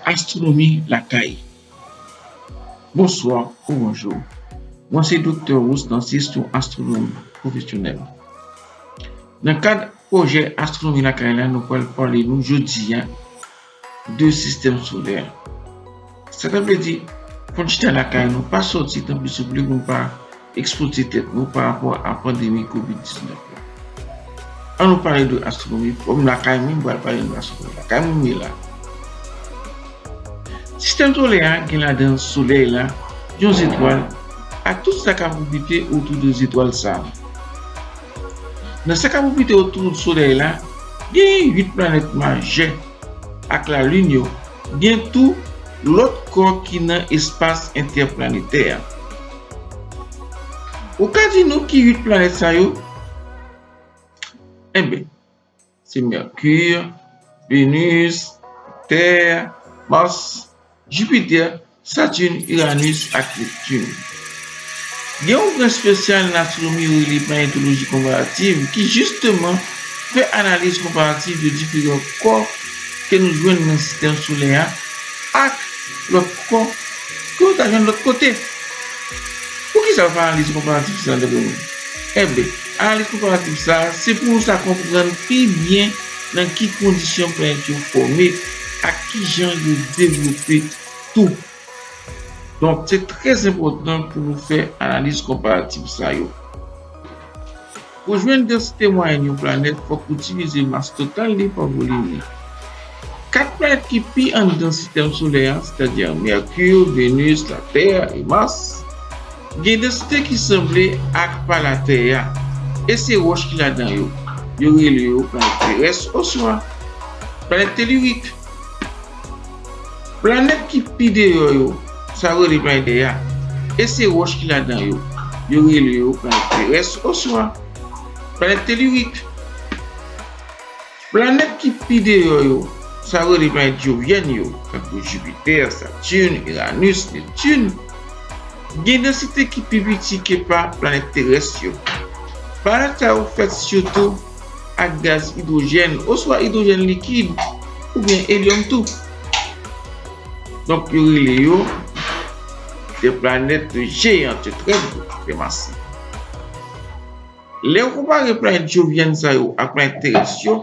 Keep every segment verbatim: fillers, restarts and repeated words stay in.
Astwonomi lakay. Bonswa ou bonjou. Mwen se Doktè Rose Narcisse, yon astwonòm pwofesyonèl. Nan kad pwojè Astwonomi lakay la, nou pral pale nou jodi a de sistèm solè. Sa ta vle di, fò n chita lakay nou, pa sòti, tanpri souple, pou n pa ekspoze tèt nou pa rapò a pandemi kovid diznèf la. An nou pale de astwonomi, kòm lakay mwen, m pral pale de astwonomi lakay mwen, m ye la. Sistèm solè a gen ladan l solèy la, yon zetwal, ak tout sa k ap òbite otou de zetwal sa a. Nan sa k ap òbite otou solèy la, gen uit planèt majè ak lalin yo, gen tou lòt kò ki nan espas entèplanetè a. Ou ka di nou ki uit planèt sa yo? Enben, se Mèkir, Venus, Tè, Mas, Jipitè, Saturn, Uranus ak Neptune. Gen yon gran espesyal nan astwonomi yo rele planetoloji konparativ ki jisteman fè analiz konparativ de diferan kò ke nou jwenn nan sistèm solè a ak lòt kò ke nou ta jwenn lòt kote. Poukisa yo fè analiz konparativ sa a, dapre nou? Enben, analiz konparativ sa a, se pou nou sa konprann pi byen nan ki kondisyon planèt yo fòme ak kijan yo devlope tou. Donk, se trè enpòtan pou nou fè analiz konparativ sa yo. Pou jwenn dansite mwayèn yon planèt, fòk ou divize mas total li pa volim li. Kat planèt ki pi anndan sistèm solè a, sètadi Mèkir, Venus, Latè e Mas, gen dansite ki sanble ak pa Latè a, e se wòch ki ladan yo. Yo rele yo planèt terès oswa planèt telirik. Planèt ki pi deyò yo, sa yo rele planèt dèyè a, e se wòch ki ladan yo. Yo rele yo planèt terès oswa planèt telirik. Planèt ki pi deyò yo, sa yo rele planèt jovyèn yo, tankou Jipitè, Saturn, Uranus, Neptune, gen dansite ki pi piti ke pa planèt terès yo. Planèt sa yo fèt sitou ak gaz idwojèn oswa idwojèn likid oubyen elyòm tou. Donk, yo rele yo des planètes géantes, très gros, très massives. Lè w konpare planèt jovyèn sa yo ak planèt terès yo,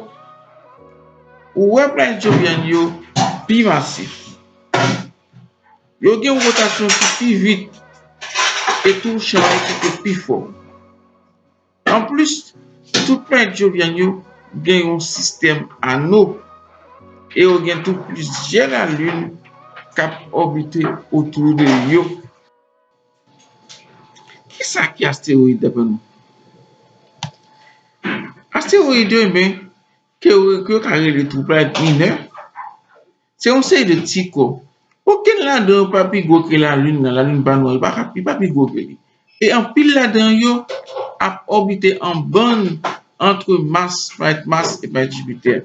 ou wè planèt jovyèn yo pi masif. Yo gen yon wotasyon ki pi vit e tou chalè ki te pi fò. Anplis, tout planèt jovyèn yo gen yon sistèm ano e yo gen tou plizyè lalin k ap òbite otou de yo. Kisa ki astewoyid, dapre nou? Astewoyid yo, enben, ke yo, ke yo ka rele tou planèt minè, se yon seri de ti kò. Okenn ladan yo pa pi gwo ke lalin nan, lalin pa nwa, li pa ka, li pa pi gwo ke li. E anpil ladan yo ap òbite an bann antre Mas, planèt Mas e planèt Jipitè.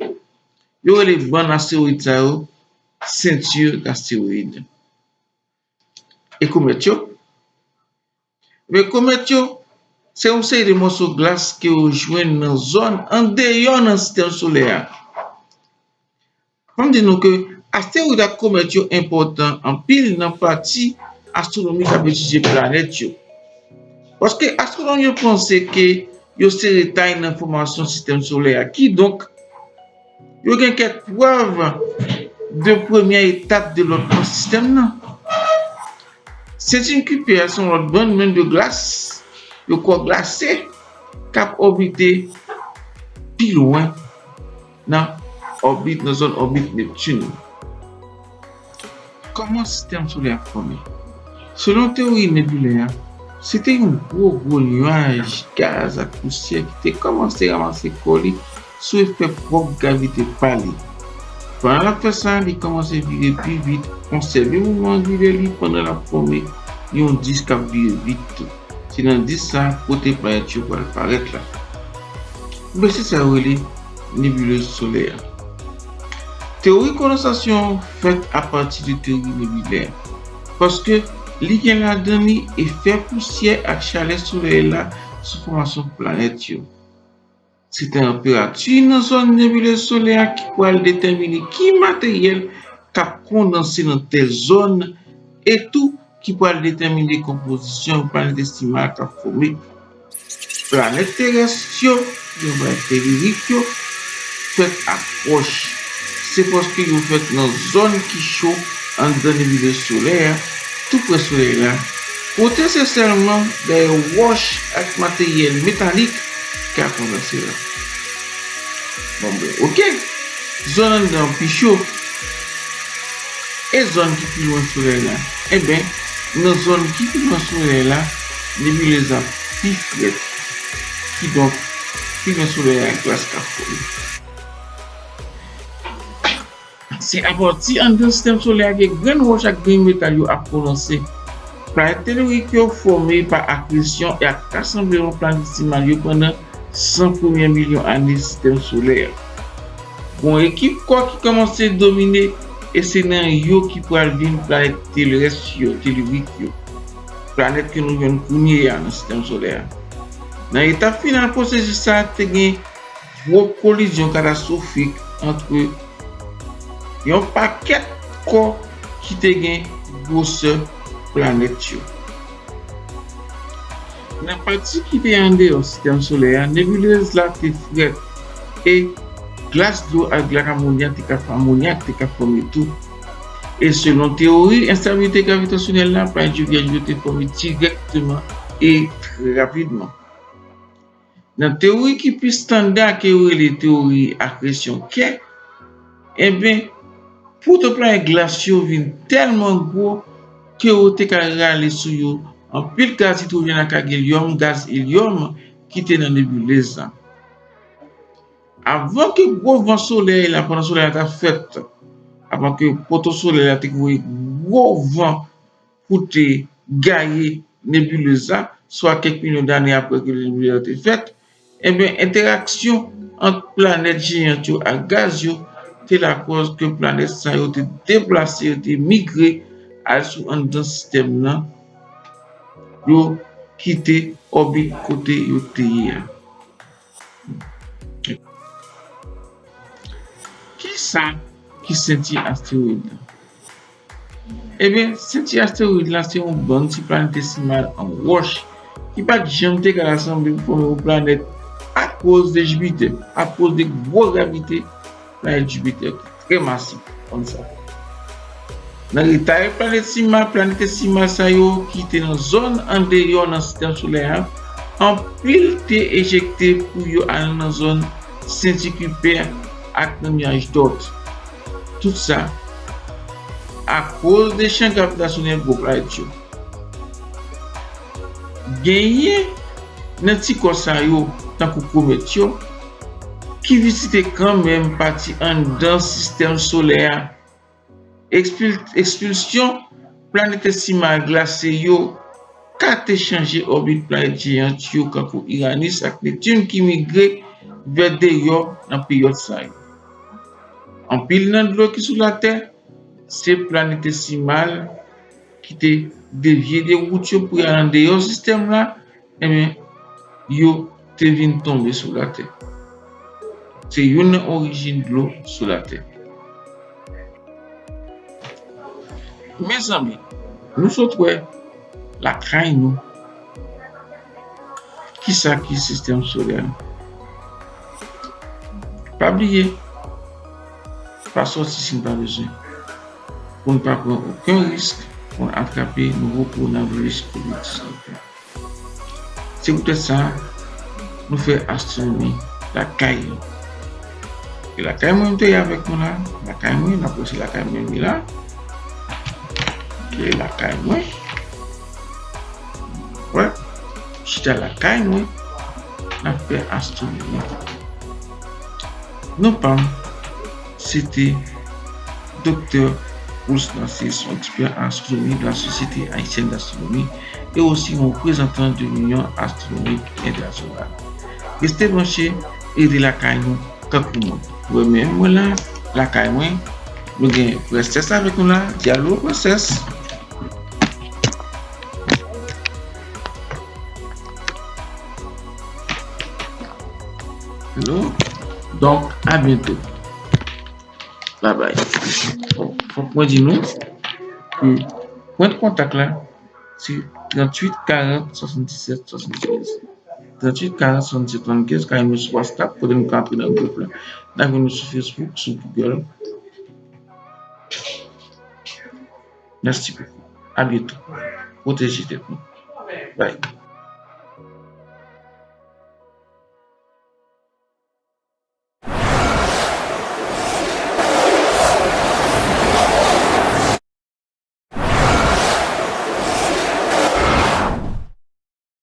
Yo rele bann astewoyid sa yo ceinture d'astéroïdes. E komèt yo? Men komèt yo, se yon seri de mòso glas ke yo jwenn nan zòn andeyò nan sistèm solè a. Fò m di nou ke astewoyid ak komèt yo enpòtan anpil nan pati astwonomi k ap etidye planèt yo. Paske astwonòm yo panse ke yo se retay nan fòmasyon sistèm solè a. Kidonk, yo gen kèk prèv de premyè etap devlòpman sistèm nan. Sentin Kuiper se yon lòt bann menm de glas, de kò glase, k ap òbite pi lwen nan òbit, nan zòn òbit Neptune. Kòman sistèm solè a fòme? Selon teyori nebilè a, se te yon gwo, gwo nyaj gaz ak pousyè ki te kòmanse ranmase kò li sou efè pwòp gravite pa li. Pandan l ap fè sa, li kòmanse vire pi vit, konsève mouvman angilè li pandan l ap fòme yon dis k ap vire vit tou. Se nan dis sa a kote planèt yo pral parèt la. Ebyen, se sa yo rele nebilez solè a. Teyori kondansasyon an fèt apati de teyori nebilè a, paske li gen ladan li efè pousyè ak chalè solèy la sou fòmasyon planèt yo. Se tanperati nan zòn nebilez solè a ki pral detèmine ki materyèl k ap kondanse nan tèl zòn e tou ki pral detèmine konpozisyon planèt estimal k ap fòme. Planèt terès yo, yo bay telirik yo, fèt ak wòch. Se paske yo fèt nan zòn ki cho anndan nebilez solè a, toupre Solèy la, kote se sèlman dèyè wòch ak materyèl metalik ki ka kondanse la. Bon, ben, oke. Zòn anndan an pi cho. E zòn ki pi lwen Solèy la? Enben, nan zòn ki pi lwen Solèy la, nebilez la pi frèt. Kidonk, pi lwen Solèy la, glas ka fòme. Se apati anndan sistèm solè a ke grenn wòch ak grenn metal yo ap kondanse. Planèt telirik yo fòme pa akresyon e ak rasanbleman planèt estimal yo pandan san premye milyon ane sistèm solè a. Gon ekip kò ki kòmanse domine, e se nan yo ki pral vin planèt terès yo, telirik yo. Planèt ke nou jwenn kounye a nan sistèm solè a. Nan etap final pwosesis sa a, te gen gwo kolizyon katastwofik ant yon pakèt kò ki te gen gwosè planèt yo. Nan pati ki te andeyò sistèm solè a, nebilez la te frèt e glas, dlo ak glak amonyak te ka, amonyak te ka fòme tou. E selon teyori enstabilite gravitasyonèl la, planèt Jovyèj yo te fòme dirèkteman e trè rapidman. Nan teyori ki pi estanda ke yo rele teyori akresyon kè, enben, pwotoplanèt glas yo vin tèlman gwo ke yo te ka rale sou yo anpil gaz idwojèn ak elyòm, gaz elyòm ki te nan nebilez la. Avan ke gwo van solèy la, pandan solèy la t ap fèt, avan ke poto solèy la te voye gwo van pou te gaye nebilez la, swa kèk milyon dane apre ke nebilez la te fèt, enben, entèraksyon ant planèt jeyant yo ak gaz yo te lakòz ke planèt sa yo te deplase, yo te migre al sou anndan sistèm nan, yo kite òbit kote yo te ye a. Kisa ki senti astewoyid la? Ebyen, senti astewoyid la se yon bann ti planèt estimal an wòch ki pa t janm te ka rasanble pou fòme yon planèt akoz de Jipitè, akoz de gwo gravite planèt Jipitè ki trè masif kòm sa. Nan retay planèt estimal, planèt estimal sa yo ki te nan zòn andeyò nan sistèm solè a, anpil te ejekte pou yo al nan zòn senti Kuiper ak nan nyaj Oort. Tout sa akoz de chan gravitasyonèl gwo planèt yo. Genyen nan ti kò sa yo, tankou komèt yo, ki vizite kanmenm pati anndan sistèm solè a. Ekspil-, ekspilsyon planèt estimal glase yo ka te chanje òbit planèt jeyant yo, kankou Iranis ak Neptin, ki migre vè deyò nan peryòd sa yo. Anpil nan dlo ki sou Latè se planèt estimal ki te devye de wout yo pou y al andeyò sistèm la, enben, yo te vin tonbe sou Latè. Se youn nan orijin dlo sou Latè. Mezanmi, nou sot wè lakay nou. Kisa ki sistèm solè a? Pa bliye, pa sòti si n pa bezwen, pou n pa pran okenn risk pou n atrape nouvo kowonaviris kovid diznèf la. Se poutèt sa, nou fè astwonomi lakay nou. E lakay mwen, m te ye avèk nou la, lakay mwen, n ap wè se lakay mwen m ye la. Ok, lakay mwen. Wè, chita lakay mwen, n ap fè astwonomi. Non pa m, se te Doktè Bruce Narcisse, yon ekspè an astwonomi de la Société Haïtienne d'Astronomie, e osi yon reprezantan de l'Union Astronomique Internationale. Rete branche e rete lakay nou kankou mwen. Ou wè menm mwen la, lakay mwen, nou gen prensès avèk nou la, di alo prensès. Hello. Donc, à bientôt. Babay. Bon, fòk mwen di nou ke pwen kontak la se tranntuit karant swasanndisèt swasannkèz. Tranntuit karant swasanndisèt swasannkèz, ka jwenn nou sou WhatsApp, kote nou ka antre nan gwoup la. N a jwenn nou sou Facebook, sou Google. Mèsi bokou. A byento. Pwoteje tèt nou. Bye.